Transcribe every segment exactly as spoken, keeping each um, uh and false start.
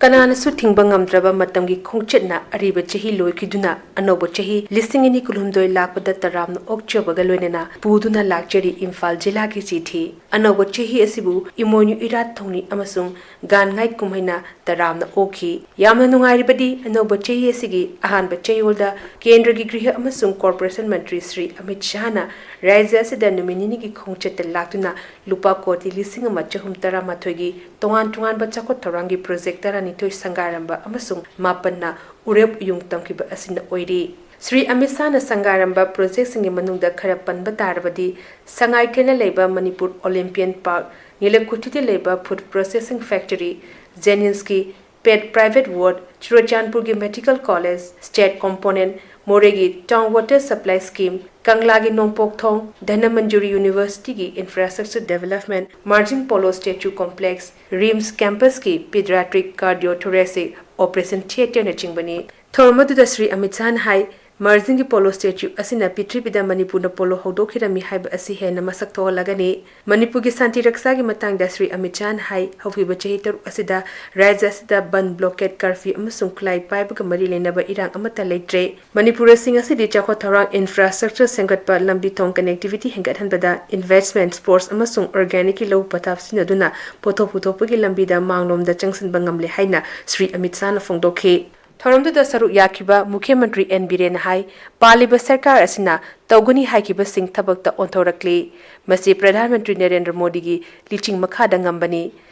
ꯀꯅꯥꯅꯁꯨ ꯊꯤꯡꯕ ꯉꯝꯗ꯭ꯔꯕ ꯃꯇꯝꯒꯤ ꯈꯣꯡꯆꯠꯅ ꯑꯔꯤꯕ ꯆꯍꯤ ꯂꯣꯏꯈꯤꯗꯨꯅ ꯑꯅꯧꯕ ꯆꯍꯤ ꯂꯤꯁꯤꯡ ꯑꯅꯤ ꯀꯨꯟꯍꯨꯝꯗꯣꯏ ꯂꯥꯛꯄꯗ ꯇꯔꯥꯝꯅ ꯑꯣꯛꯆꯕꯒ ꯂꯣꯏꯅꯅ ꯄꯨꯗꯨꯅ ꯂꯥꯛꯆꯔꯤ ꯏꯝꯐꯥꯜ ꯖꯤꯂꯥꯒꯤ ꯆꯤꯊꯤ꯫ ꯑꯅꯧꯕ ꯆꯍꯤ ꯑꯁꯤꯕꯨ ꯏꯃꯣꯏꯅꯨ ꯏꯔꯥꯠ ꯊꯧꯅꯤ ꯑꯃꯁꯨꯡ ꯒꯥꯟꯉꯥꯏ ꯀꯨꯝꯍꯩꯅ ꯇꯔꯥꯝꯅ ꯑꯣꯛꯈꯤ꯫ ꯌꯥꯝꯅ ꯅꯨꯡꯉꯥꯏꯔꯤꯕꯗꯤ ꯑꯅꯧꯕ ꯆꯍꯤ ꯑꯁꯤꯒꯤ ꯑꯍꯥꯟꯕ ꯆꯌꯣꯜꯗ ꯀꯦꯟꯗ꯭ꯔꯒꯤ ꯒ꯭ꯔꯤꯍ ꯑꯃꯁꯨꯡ ꯀꯣꯔꯄꯣꯔꯦꯁꯟ ꯃꯟꯇ꯭ꯔꯤ ꯁ꯭ꯔꯤ ꯑꯃꯤꯠ ꯁꯍꯥꯅ ꯔꯥꯖ꯭ꯌ ꯑꯁꯤꯗ ꯅꯨꯃꯤꯠ ꯅꯤꯅꯤꯒꯤ ꯈꯣꯡꯆꯠꯇ ꯂꯥꯛꯇꯨꯅ ꯂꯨꯄꯥ ꯀꯣꯇꯤ ꯂꯤꯁꯤꯡ ꯑꯃ ꯆꯍꯨꯝ ꯇꯔꯥꯃꯥꯊꯣꯏꯒꯤ ꯇꯣꯉꯥꯟ ꯇꯣꯉꯥꯟꯕ ꯆꯥꯎꯈꯠ ꯊꯧꯔꯥꯡꯒꯤ ꯄ꯭ꯔꯣꯖꯦꯛ ꯇꯔꯥꯅꯤꯊꯣꯏ ꯁꯪꯒꯥꯔꯝꯕ ꯑꯃꯁꯨꯡ ꯃꯥꯄꯟꯅ ꯎꯔꯦꯞ ꯎꯌꯨꯡ ꯇꯝꯈꯤꯕ ꯑꯁꯤꯅ ꯑꯣꯏꯔꯤ꯫ ꯁ꯭ꯔꯤ ꯑꯃꯤꯠ ꯁꯍꯥꯅ ꯁꯪꯒꯥꯔꯝꯕ ꯄ꯭ꯔꯣꯖꯦꯛꯁꯤꯡꯒꯤ ꯃꯅꯨꯡꯗ ꯈꯔ ꯄꯟꯕ ꯇꯥꯔꯕꯗꯤ, ꯁꯉꯥꯏꯊꯦꯜꯗ ꯂꯩꯕ ꯃꯅꯤꯄꯨꯔ ꯑꯣꯂꯤꯝꯄꯤꯌꯟ ꯄꯥꯔꯛ, ꯅꯤꯂꯀꯨꯊꯤꯗ ꯂꯩꯕ ꯐꯨꯗ ꯄ꯭ꯔꯣꯁꯦꯁꯤꯡ ꯐꯦꯛꯇꯔꯤ, ꯖꯦꯅꯤꯝꯁꯀꯤ ꯄꯦꯠ ꯄ꯭ꯔꯥꯏꯚꯦꯠ ꯋꯥꯔꯗ, ꯆꯨꯔꯆꯥꯟꯄꯨꯔꯒꯤ ꯃꯦꯗꯤꯀꯦꯜ ꯀꯣꯂꯦꯖ, ꯁ꯭ꯇꯦꯠ ꯀꯣꯝꯄꯣꯅꯦꯟꯠ, ꯃꯣꯔꯦꯒꯤ ꯇꯥꯎꯟ ꯋꯥꯇꯔ ꯁꯄ꯭ꯂꯥꯏ ꯁ꯭ꯀꯤꯝ, ꯀꯪꯂꯥꯒꯤ ꯅꯣꯡꯄꯣꯛ ꯊꯣꯡ, ꯙꯅꯃꯟꯖꯨꯔꯤ ꯌꯨꯅꯤꯚꯔꯁꯤꯇꯤꯒꯤ infrastructure development, Marjing polo statue complex, RIMS ꯀꯦꯝꯄꯁꯀꯤ ꯄꯤꯗꯤꯌꯥꯇ꯭ꯔꯤꯛ ꯀꯥꯔꯗꯤꯑꯣ ꯊꯣꯔꯦꯁꯤꯛ ꯑꯣꯄꯔꯦꯁꯟ ꯊꯤꯌꯦꯇꯔꯅꯆꯤꯡꯕꯅꯤ꯫ ꯊꯧꯔꯝ ꯑꯗꯨꯗ ꯁ꯭ꯔꯤ ꯑꯃꯤꯠ ꯁꯍꯥꯅ ꯍꯥꯏ, ꯃꯥꯔꯖꯤꯡꯒꯤ ꯄꯣꯂꯣ ꯁ꯭ꯇꯦꯆꯨ ꯑꯁꯤꯅ ꯄ꯭ꯔꯤꯊꯤꯕꯤꯗ ꯃꯅꯤꯄꯨꯔꯅ ꯄꯣꯂꯣ ꯍꯧꯗꯣꯛꯈꯤꯔꯝꯃꯤ ꯍꯥꯏꯕ ꯑꯁꯤ ꯍꯦꯟꯅ ꯃꯁꯛ ꯊꯣꯛꯍꯜꯂꯒꯅꯤ꯫ ꯃꯅꯤꯄꯨꯔꯒꯤ ꯁꯥꯟꯇꯤ ꯔꯛꯁꯥꯒꯤ ꯃꯇꯥꯡꯗ ꯁ꯭ꯔꯤ ꯑꯃꯤꯠ ꯁꯍꯥꯅ ꯍꯥꯏ, ꯍꯧꯈꯤꯕ ꯆꯍꯤ ꯇꯔꯨꯛ ꯑꯁꯤꯗ ꯔꯥꯖ꯭ꯌ ꯑꯁꯤꯗ ꯕꯟ, ꯕ꯭ꯂꯣꯀꯦꯠ, ꯀꯔꯐ꯭ꯌꯨ ꯑꯃꯁꯨꯡ ꯈꯨꯠꯂꯥꯏ ꯄꯥꯏꯕꯒ ꯃꯔꯤ ꯂꯩꯅꯕ ꯏꯔꯥꯡ ꯑꯃꯠꯇ ꯂꯩꯇ꯭ꯔꯦ꯫ ꯃꯅꯤꯄꯨꯔꯁꯤꯡ ꯑꯁꯤꯗꯤ ꯆꯥꯎꯈꯠ ꯊꯧꯔꯥꯡ, ꯏꯟꯐ꯭ꯔꯥꯁ꯭ꯇ꯭ꯔꯛꯆꯔ ꯁꯦꯝꯒꯠꯄ, ꯂꯝꯕꯤ ꯊꯣꯡ ꯀꯅꯦꯛꯇꯤꯚꯤꯇꯤ ꯍꯦꯟꯒꯠꯍꯟꯕꯗ, ꯏꯟꯚꯦꯁ꯭ꯠꯃꯦꯟꯠ, ꯁ꯭ꯄꯣꯔꯠꯁ ꯑꯃꯁꯨꯡ ꯑꯣꯔꯒꯥꯅꯤꯛꯀꯤ ꯂꯧ ꯄꯊꯥꯞ ꯁꯤꯖꯤꯟꯅꯗꯨꯅ ꯄꯣꯠꯊꯣꯛ ꯄꯨꯊꯣꯛꯄꯒꯤ ꯂꯝꯕꯤꯗ ꯃꯥꯡꯂꯣꯝꯗ ꯆꯪꯁꯤꯟꯕ ꯉꯝꯂꯦ ꯍꯥꯏꯅ ꯁ꯭ꯔꯤ ꯑꯃꯤꯠ ꯁꯍꯥꯅ ꯐꯣꯡꯗꯣꯛꯈꯤ꯫ ꯊꯧꯔꯝꯗꯨꯗ ꯁꯔꯨꯛ ꯌꯥꯈꯤꯕ ꯃꯨꯈ꯭ꯌ ꯃꯟꯇ꯭ꯔꯤ ꯑꯦꯟ ꯕꯤꯔꯦꯟꯅ ꯍꯥꯏ, ꯄꯥꯜꯂꯤꯕ ꯁꯔꯀꯥꯔ ꯑꯁꯤꯅ ꯇꯧꯒꯅꯤ ꯍꯥꯏꯈꯤꯕꯁꯤꯡ ꯊꯕꯛꯇ ꯑꯣꯟꯊꯣꯔꯛꯂꯤ꯫ ꯃꯁꯤ ꯄ꯭ꯔꯙꯥꯟ ꯃꯟꯇ꯭ꯔꯤ ꯅꯔꯦꯟꯗ꯭ꯔ ꯃꯣꯗꯤꯒꯤ ꯂꯤꯆꯤꯡ ꯃꯈꯥꯗ ꯉꯝꯕꯅꯤ꯫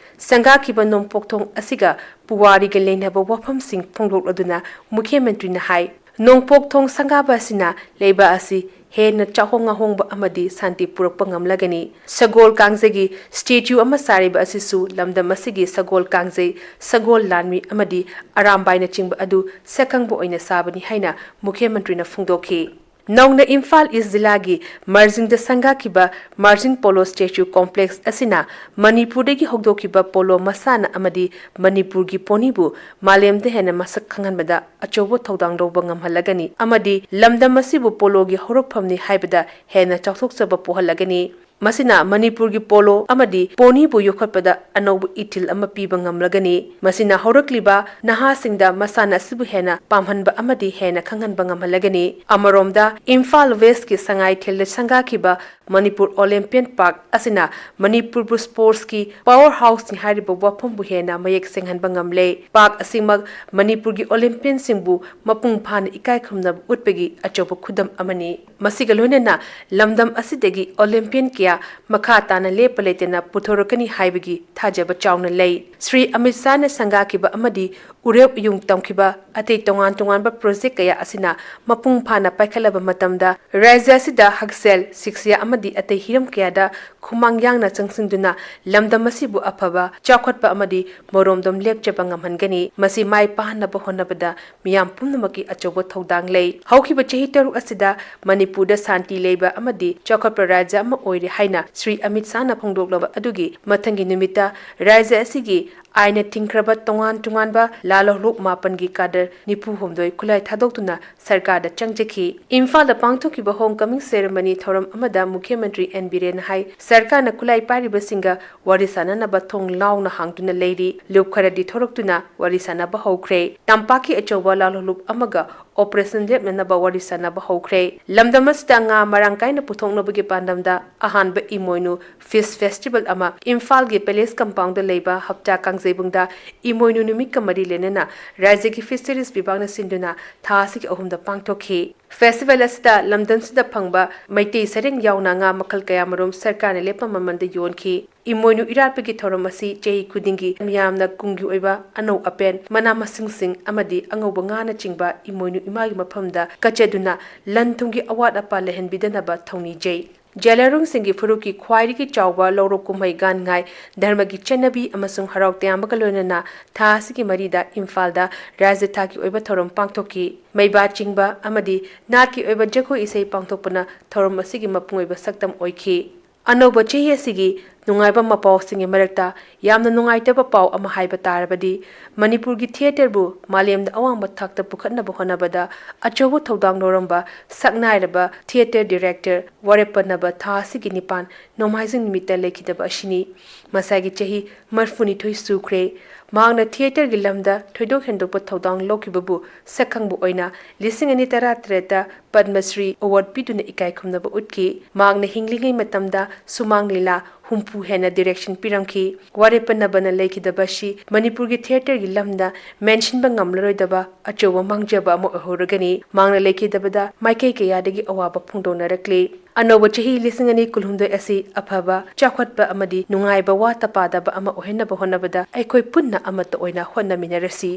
ꯁꯪꯒꯥꯈꯤꯕ ꯅꯣꯡꯄꯣꯛ ꯊꯣꯡ ꯑꯁꯤꯒ ꯄꯨꯋꯥꯔꯤꯒ ꯂꯩꯅꯕ ꯋꯥꯐꯝꯁꯤꯡ ꯐꯣꯡꯗꯣꯛꯂꯗꯨꯅ ꯃꯨꯈ꯭ꯌ ꯃꯟꯇ꯭ꯔꯤꯅ ꯍꯥꯏ, ꯅꯣꯡꯄꯣꯛ ꯊꯣꯡ ꯁꯪꯒꯥꯕ ꯑꯁꯤꯅ ꯂꯩꯕꯥꯛ ꯑꯁꯤ ꯍꯦꯟꯅ ꯆꯥꯎꯍꯣꯡ ꯉꯥꯍꯣꯡꯕ ꯑꯃꯗꯤ ꯁꯥꯟꯇꯤ ꯄꯨꯔꯛꯄ ꯉꯝꯂꯒꯅꯤ꯫ ꯁꯒꯣꯜ ꯀꯥꯡꯖꯩꯒꯤ ꯁ꯭ꯇꯦꯆꯨ ꯑꯃ ꯁꯥꯔꯤꯕ ꯑꯁꯤꯁꯨ ꯂꯝꯗꯝ ꯑꯁꯤꯒꯤ ꯁꯒꯣꯜ ꯀꯥꯡꯖꯩ, ꯁꯒꯣꯜ ꯂꯥꯟꯃꯤ ꯑꯃꯗꯤ ꯑꯔꯥꯝꯕꯥꯏꯅꯆꯤꯡꯕ ꯑꯗꯨ ꯁꯛꯈꯪꯕ ꯑꯣꯏꯅ ꯁꯥꯕꯅꯤ ꯍꯥꯏꯅ ꯃꯨꯈ꯭ꯌ ꯃꯟꯇ꯭ꯔꯤꯅ ꯐꯣꯡꯗꯣꯛꯈꯤ꯫ ꯅꯧꯅ ꯏꯝꯐꯥꯜ ꯏꯁ꯭ꯠ ꯖꯤꯂꯥꯒꯤ ꯃꯥꯔꯖꯤꯡꯗ ꯁꯪꯒꯥꯈꯤꯕ ꯃꯥꯔꯖꯤꯡ ꯄꯣꯂꯣ ꯁ꯭ꯇꯦꯆꯨ ꯀꯣꯝꯄ꯭ꯂꯦꯛꯁ ꯑꯁꯤꯅ ꯃꯅꯤꯄꯨꯔꯗꯒꯤ ꯍꯧꯗꯣꯛꯈꯤꯕ ꯄꯣꯂꯣ ꯃꯁꯥꯟꯅ ꯑꯃꯗꯤ ꯃꯅꯤꯄꯨꯔꯒꯤ ꯄꯣꯅꯤꯕꯨ ꯃꯥꯂꯦꯝꯗ ꯍꯦꯟꯅ ꯃꯁꯛ ꯈꯪꯍꯟꯕꯗ ꯑꯆꯧꯕ ꯊꯧꯗꯥꯡ ꯂꯧꯕ ꯉꯝꯍꯜꯂꯒꯅꯤ ꯑꯃꯗꯤ ꯂꯝꯗꯝ ꯑꯁꯤꯕꯨ ꯄꯣꯂꯣꯒꯤ ꯍꯧꯔꯛꯐꯝꯅꯤ ꯍꯥꯏꯕꯗ ꯍꯦꯟꯅ ꯆꯥꯎꯊꯣꯛꯆꯕ ꯄꯣꯛꯍꯜꯂꯒꯅꯤ꯫ ꯃꯁꯤꯅ ꯃꯅꯤꯄꯨꯔꯒꯤ ꯄꯣꯂꯣ ꯑꯃꯗꯤ ꯄꯣꯅꯤꯕꯨ ꯌꯣꯛꯈꯠꯄꯗ ꯑꯅꯧꯕ ꯏꯊꯤꯜ ꯑꯃ ꯄꯤꯕ ꯉꯝꯂꯒꯅꯤ꯫ ꯃꯁꯤꯅ ꯍꯧꯔꯛꯂꯤꯕ ꯅꯍꯥꯁꯤꯡꯗ ꯃꯁꯥꯟꯅ ꯑꯁꯤꯕꯨ ꯍꯦꯟꯅ ꯄꯥꯝꯍꯟꯕ ꯑꯃꯗꯤ ꯍꯦꯟꯅ ꯈꯪꯍꯟꯕ ꯉꯝꯍꯜꯂꯒꯅꯤ꯫ ꯑꯃꯔꯣꯝꯗ, ꯏꯝꯐꯥꯜ ꯋꯦꯁꯀꯤ ꯁꯉꯥꯏꯊꯦꯜꯗ ꯁꯪꯒꯥꯈꯤꯕ ꯃꯅꯤꯄꯨꯔ ꯑꯣꯂꯦꯝꯄꯤꯌꯟ ꯄꯥꯔꯛ ꯑꯁꯤꯅ ꯃꯅꯤꯄꯨꯔꯕꯨ ꯁ꯭ꯄꯣꯔꯠꯁꯀꯤ ꯄꯥꯋꯔ ꯍꯥꯎꯁꯅꯤ ꯍꯥꯏꯔꯤꯕ ꯋꯥꯐꯝꯕꯨ ꯍꯦꯟꯅ ꯃꯌꯦꯛ ꯁꯦꯡꯍꯟꯕ ꯉꯝꯂꯦ꯫ ꯄꯥꯔꯛ ꯑꯁꯤꯃꯛ ꯃꯅꯤꯄꯨꯔꯒꯤ ꯑꯣꯂꯦꯝꯄꯤꯌꯟꯁꯤꯡꯕꯨ ꯃꯄꯨꯡ ꯐꯥꯅ ꯏꯀꯥꯏ ꯈꯨꯝꯅꯕ ꯎꯠꯄꯒꯤ ꯑꯆꯧꯕ ꯈꯨꯗꯝ ꯑꯃꯅꯤ꯫ ꯃꯁꯤꯒ ꯂꯣꯏꯅꯅ ꯂꯝꯗꯝ ꯑꯁꯤꯗꯒꯤ ꯑꯣꯂꯦꯝꯄꯤꯌꯟ ꯀꯌꯥ ꯃꯈꯥ ꯇꯥꯅ ꯂꯦꯞꯄ ꯂꯩꯇꯅ ꯄꯨꯊꯣꯔꯛꯀꯅꯤ ꯍꯥꯏꯕꯒꯤ ꯊꯥꯖꯕ ꯆꯥꯎꯅ ꯂꯩ꯫ ꯁ꯭ꯔꯤ ꯑꯃꯤꯠ ꯁꯥꯍꯅ ꯁꯪꯒꯥꯈꯤꯕ ꯑꯃꯗꯤ ꯎꯔꯦꯞ ꯎꯌꯨꯡ ꯇꯝꯈꯤꯕ ꯑꯇꯩ ꯇꯣꯉꯥꯟ ꯇꯣꯉꯥꯟꯕ ꯄ꯭ꯔꯣꯖꯦꯛ ꯀꯌꯥ ꯑꯁꯤꯅ ꯃꯄꯨꯡ ꯐꯥꯅ ꯄꯥꯏꯈꯠꯂꯕ ꯃꯇꯝꯗ, ꯔꯥꯖ꯭ꯌ ꯑꯁꯤꯗ ꯍꯛꯁꯦꯜ, ꯁꯤꯛꯁꯥ ꯑꯃꯗꯤ ꯑꯇꯩ ꯍꯤꯔꯝ ꯀꯌꯥꯗ ꯈꯨꯃꯥꯡ ꯌꯥꯡꯅ ꯆꯪꯁꯤꯟꯗꯨꯅ ꯂꯝꯗꯝ ꯑꯁꯤꯕꯨ ꯑꯐꯕ, ꯆꯥꯎꯈꯠꯄ ꯑꯃꯗꯤ ꯃꯔꯣꯝꯗꯣꯝ ꯂꯦꯞꯆꯕ ꯉꯝꯍꯟꯒꯅꯤ꯫ ꯃꯁꯤ ꯃꯥꯏ ꯄꯥꯛꯍꯟꯅꯕ ꯍꯣꯠꯅꯕꯗ ꯃꯤꯌꯥꯝ ꯄꯨꯝꯅꯃꯛꯀꯤ ꯑꯆꯧꯕ ꯊꯧꯗꯥꯡ ꯂꯩ꯫ ꯍꯧꯈꯤꯕ ꯆꯍꯤ ꯇꯔꯨꯛ ꯑꯁꯤꯗ ꯃꯅꯤꯄꯨꯔꯗ ꯁꯥꯟꯇꯤ ꯂꯩꯕ ꯑꯃꯗꯤ ꯆꯥꯎꯈꯠꯄ ꯔꯥꯖ꯭ꯌ ꯑꯃ ꯑꯣꯏꯔꯦ ꯍꯥꯏꯅ ꯁ꯭ꯔꯤ ꯑꯃꯤꯠ ꯁꯥꯍꯅ ꯐꯣꯡꯗꯣꯛꯂꯕ ꯑꯗꯨꯒꯤ ꯃꯊꯪꯒꯤ ꯅꯨꯃꯤꯠꯇ ꯔꯥꯖ꯭ꯌ ꯑꯁꯤꯒꯤ ꯑꯥꯏꯟꯅ ꯊꯤꯡꯈ꯭ꯔꯕ ꯇꯣꯉꯥꯟ ꯇꯣꯉꯥꯟꯕ ꯂꯥꯜꯍꯧꯂꯨꯞ ꯃꯥꯄꯟꯒꯤ ꯀꯥꯗꯔ ꯅꯤꯐꯨ ꯍꯨꯝꯗꯣꯏ ꯈꯨꯠꯂꯥꯏ ꯊꯥꯗꯣꯛꯇꯨꯅ ꯁꯔꯀꯥꯔꯗ ꯆꯪꯖꯈꯤ꯫ ꯏꯝꯐꯥꯜꯗ ꯄꯥꯡꯊꯣꯛꯈꯤꯕ ꯍꯣꯝ ꯀꯃꯤꯡ ꯁꯦꯔꯦꯃꯅꯤ ꯊꯧꯔꯝ ꯑꯃꯗ ꯃꯨꯈ꯭ꯌ ꯃꯟꯇ꯭ꯔꯤ ꯑꯦꯟ ꯕꯤꯔꯦꯟꯅ ꯍꯥꯏ, ꯁꯔꯀꯥꯔꯅ ꯈꯨꯠꯂꯥꯏ ꯄꯥꯏꯔꯤꯕꯁꯤꯡꯒ ꯋꯥꯔꯤ ꯁꯥꯅꯅꯕ ꯊꯣꯡ ꯂꯥꯎꯅ ꯍꯥꯡꯗꯨꯅ ꯂꯩꯔꯤ꯫ ꯂꯨꯞ ꯈꯔꯗꯤ ꯊꯣꯔꯛꯇꯨꯅ ꯋꯥꯔꯤ ꯁꯥꯅꯕ ꯍꯧꯈ꯭ꯔꯦ꯫ ꯇꯝꯄꯥꯛꯀꯤ ꯑꯆꯧꯕ ꯂꯥꯜꯍꯧꯂꯨꯞ ꯑꯃꯒ ꯑꯣꯄꯔꯦꯁꯟ ꯂꯦꯞꯅꯅꯕ ꯋꯥꯔꯤ ꯁꯥꯅꯕ ꯍꯧꯈ꯭ꯔꯦ꯫ ꯂꯝꯗꯝ ꯑꯁꯤꯗ ꯉꯥ ꯃꯔꯥꯡ ꯀꯥꯏꯅ ꯄꯨꯊꯣꯛꯅꯕꯒꯤ ꯄꯥꯟꯗꯝꯗ ꯑꯍꯥꯟꯕ ꯏꯃꯣꯏꯅꯨ ꯐꯤꯁ ꯐꯦꯁꯇꯤꯚꯦꯜ ꯑꯃ ꯏꯝꯐꯥꯜꯒꯤ ꯄꯦꯂꯦꯁ ꯀꯝꯄꯥꯎꯟꯗ ꯂꯩꯕ ꯍꯞꯇꯥ ꯀꯥꯡꯖꯩꯕꯨꯡꯗ ꯏꯃꯣꯏꯅꯨ ꯅꯨꯃꯤꯠꯀ ꯃꯔꯤ ꯂꯩꯅꯅ ꯔꯥꯖ꯭ꯌꯒꯤ ꯐꯤꯁꯔꯤꯁ ꯕꯤꯚꯥꯒꯅ ꯁꯤꯟꯗꯨꯅ ꯊꯥ ꯑꯁꯤꯒꯤ ꯑꯍꯨꯝꯗ ꯄꯥꯡꯊꯣꯛꯈꯤ꯫ ꯐꯦꯁꯇꯤꯚꯦꯜ ꯑꯁꯤꯗ ꯂꯝꯗꯝꯁꯤꯗ ꯐꯪꯕ ꯃꯩꯇꯩ ꯁꯔꯦꯡ ꯌꯥꯎꯅ ꯉꯥ ꯃꯈꯜ ꯀꯌꯥꯃꯔꯨꯝ ꯁꯔꯀꯥꯔꯅ ꯂꯦꯞꯄ ꯃꯃꯜꯗ ꯌꯣꯟꯈꯤ꯫ ꯏꯃꯣꯏꯅꯨ ꯏꯔꯥꯠꯄꯒꯤ ꯊꯧꯔꯝ ꯑꯁꯤ ꯆꯍꯤ ꯈꯨꯗꯤꯡꯒꯤ ꯃꯤꯌꯥꯝꯅ ꯀꯨꯝꯒꯤ ꯑꯣꯏꯕ ꯑꯅꯧ ꯑꯄꯦꯟ, ꯃꯅꯥ ꯃꯁꯤꯡꯁꯤꯡ ꯑꯃꯗꯤ ꯑꯉꯧꯕ ꯉꯥꯅꯆꯤꯡꯕ ꯏꯃꯣꯏꯅꯨ ꯏꯃꯥꯒꯤ ꯃꯐꯝꯗ ꯀꯠꯆꯗꯨꯅ ꯂꯟ ꯊꯨꯝꯒꯤ ꯑꯋꯥꯠ ꯑꯄꯥ ꯂꯩꯍꯟꯕꯤꯗꯅꯕ ꯊꯧꯅꯤꯖꯩ꯫ ꯖꯦꯂꯔꯨꯡꯁꯤꯡꯒꯤ ꯐꯨꯔꯨꯞꯀꯤ ꯈ꯭ꯋꯥꯏꯗꯒꯤ ꯆꯥꯎꯕ ꯂꯧꯔꯣꯛ ꯀꯨꯝꯍꯩ ꯒꯥꯟꯉꯥꯏ ꯙꯔꯃꯒꯤ ꯆꯠꯅꯕꯤ ꯑꯃꯁꯨꯡ ꯍꯔꯥꯎ ꯇꯌꯥꯝꯕꯒ ꯂꯣꯏꯅꯅ ꯊꯥ ꯑꯁꯤꯒꯤ ꯃꯔꯤꯗ ꯏꯝꯐꯥꯜꯗ ꯔꯥꯖ꯭ꯌ ꯊꯥꯛꯀꯤ ꯑꯣꯏꯕ ꯊꯧꯔꯝ ꯄꯥꯡꯊꯣꯛꯈꯤ꯫ ꯃꯩꯕꯥ ꯆꯤꯡꯕ ꯑꯃꯗꯤ ꯅꯥꯠꯀꯤ ꯑꯣꯏꯕ ꯖꯒꯣꯏ ꯏꯁꯩ ꯄꯥꯡꯊꯣꯛꯄꯅ ꯊꯧꯔꯝ ꯑꯁꯤꯒꯤ ꯃꯄꯨꯡ ꯑꯣꯏꯕ ꯁꯛꯇꯝ ꯑꯣꯏꯈꯤ꯫ ꯑꯅꯧꯕ ꯆꯍꯤ ꯑꯁꯤꯒꯤ ꯅꯨꯡꯉꯥꯏꯕ ꯃꯄꯥꯎꯁꯤꯡꯒꯤ ꯃꯔꯛꯇ ꯌꯥꯝꯅ ꯅꯨꯡꯉꯥꯏꯇꯕ ꯄꯥꯎ ꯑꯃ ꯍꯥꯏꯕ ꯇꯥꯔꯕꯗꯤ, ꯃꯅꯤꯄꯨꯔꯒꯤ ꯊꯤꯌꯦꯇꯔꯕꯨ ꯃꯥꯂꯦꯝꯗ ꯑꯋꯥꯡꯕ ꯊꯥꯛꯇ ꯄꯨꯈꯠꯅꯕ ꯍꯣꯠꯅꯕꯗ ꯑꯆꯧꯕ ꯊꯧꯗꯥꯡ ꯂꯧꯔꯝꯕ ꯁꯛꯅꯥꯏꯔꯕ ꯊꯤꯌꯦꯇꯔ ꯗꯤꯔꯦꯛꯇꯔ ꯋꯥꯔꯦꯞꯄ ꯅꯕ ꯊꯥ ꯑꯁꯤꯒꯤ ꯅꯤꯄꯥꯟ ꯅꯣꯡꯃꯥꯏꯖꯤꯡ ꯅꯨꯃꯤꯠꯇ ꯂꯩꯈꯤꯗꯕ ꯑꯁꯤꯅꯤ꯫ ꯃꯁꯥꯒꯤ ꯆꯍꯤ ꯃꯔꯤꯐꯨꯅꯤꯊꯣꯏ ꯁꯨꯈ꯭ꯔꯦ꯫ ꯃꯍꯥꯛꯅ ꯊꯤꯌꯦꯇꯔꯒꯤ ꯂꯝꯗ ꯊꯣꯏꯗꯣꯛ ꯍꯦꯟꯗꯣꯛꯄ ꯊꯧꯗꯥꯡ ꯂꯧꯈꯤꯕꯕꯨ ꯁꯛꯈꯪꯕ ꯑꯣꯏꯅ ꯂꯤꯁꯤꯡ ꯑꯅꯤ ꯇꯔꯥꯇꯔꯦꯠꯇ ꯄꯗꯃꯁ꯭ꯔꯤ ꯑꯦꯋꯥꯔꯗ ꯄꯤꯗꯨꯅ ꯏꯀꯥꯏ ꯈꯨꯝꯅꯕ ꯎꯠꯈꯤ꯫ ꯃꯍꯥꯛꯅ ꯍꯤꯡꯂꯤꯉꯩ ꯃꯇꯝꯗ ꯁꯨꯃꯥꯡ ꯂꯤꯂꯥ ꯍꯨꯝꯐꯨ ꯍꯦꯟꯅ ꯗꯤꯔꯦꯛꯁꯟ ꯄꯤꯔꯝꯈꯤ꯫ ꯋꯥꯔꯦꯞꯄ ꯅꯕꯅ ꯂꯩꯈꯤꯗꯕ ꯑꯁꯤ ꯃꯅꯤꯄꯨꯔꯒꯤ ꯊꯤꯌꯦꯇꯔꯒꯤ ꯂꯝꯗ ꯃꯦꯟꯁꯤꯟꯕ ꯉꯝꯂꯔꯣꯏꯗꯕ ꯑꯆꯧꯕ ꯃꯥꯡꯖꯕ ꯑꯃ ꯑꯣꯏꯍꯧꯔꯒꯅꯤ꯫ ꯃꯍꯥꯛꯅ ꯂꯩꯈꯤꯗꯕꯗ ꯃꯥꯏꯀꯩ ꯀꯌꯥꯗꯒꯤ ꯑꯋꯥꯕ ꯐꯣꯡꯗꯣꯛꯅꯔꯛꯂꯤ꯫ ꯑꯅꯧꯕ ꯆꯍꯤ ꯂꯤꯁꯤꯡ ꯑꯅꯤ ꯀꯨꯟꯍꯨꯝꯗꯣꯏ ꯑꯁꯤ ꯑꯐꯕ, ꯆꯥꯎꯈꯠꯄ ꯑꯃꯗꯤ ꯅꯨꯡꯉꯥꯏꯕ ꯋꯥꯠꯇ ꯄꯥꯗꯕ ꯑꯃ ꯑꯣꯏꯍꯟꯅꯕ ꯍꯣꯠꯅꯕꯗ ꯑꯩꯈꯣꯏ ꯄꯨꯟꯅ ꯑꯃꯠꯇ ꯑꯣꯏꯅ ꯍꯣꯠꯅꯃꯤꯟꯅꯔꯁꯤ꯫